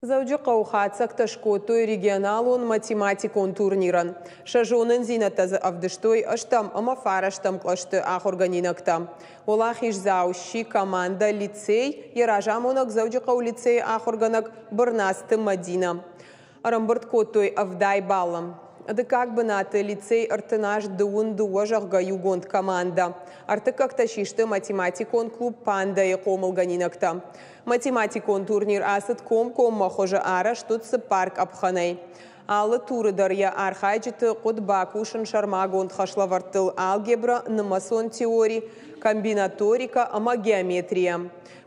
Дзӕуджыхъӕуы хатдзӕгтӕ скодтой регионалон математикон турнирӕн. Сӕ зонындзинӕдтӕ дзы ӕвдыстой ӕстӕм ӕмӕ фарӕстӕм кълӕсты ахуыргӕнинӕгтӕ. Уӕлахиздзау сси командӕ «Лицей», йӕ разамонӕг Дзӕуджыхъӕуы лицейы ахуыргӕнӕг Бырнацты Мӕдинӕ. Ӕрӕмбырд кодтой 70 баллы. Дыккаг бынаты лицей 31 дыууӕ, зӕгъгӕ, иугонд командӕ. Ӕртыккӕгтӕ систы математикон клуб «Панда»-йы хъомылгӕнинӕгтӕ. Математикон турнир ацыд комкоммӕ хуызы, арӕзт уыд цыппар къӕпхӕнӕй. Алы туры дӕр йӕ архайджыты хъуыд бакусын сӕрмагонд хӕслӕвӕрдтыл алгебра, нымӕцон теори, комбинаторикӕ ӕмӕ геометрийӕ.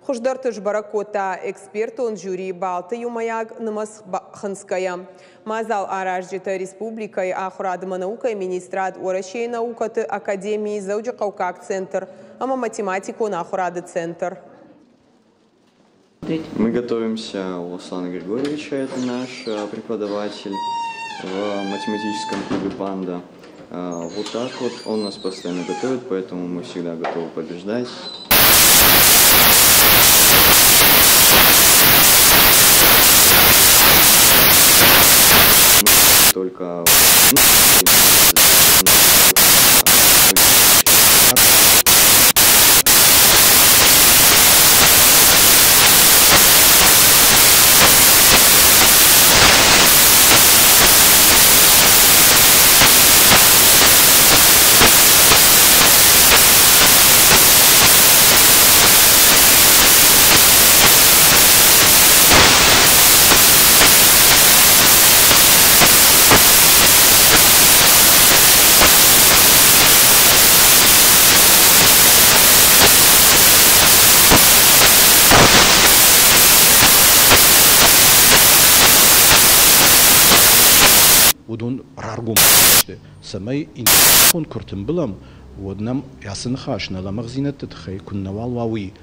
Хуыздӕрты сбӕрӕг кодта экспертон жюри баллты иумӕйаг нымӕц хынцгӕйӕ. Мадзал аразджытӕ республикӕйы ахуырад ӕмӕ наукӕйы министрад, Уӕрӕсейы наукӕты академийы Дзӕуджыхъӕуккаг центр ӕмӕ математикон ахуырады центр. Мы готовимся у Руслана Григорьевича, это наш преподаватель в математическом клубе «Панда». Вот так вот он нас постоянно готовит, поэтому мы всегда готовы побеждать. Только Уыдон раргом сты, цӕмӕй информацион куы ртымбылӕм, уӕд нӕм ацы ныхас нӕ лӕмӕгъдзинӕдты тыххӕй куыннӕуал уа, уый.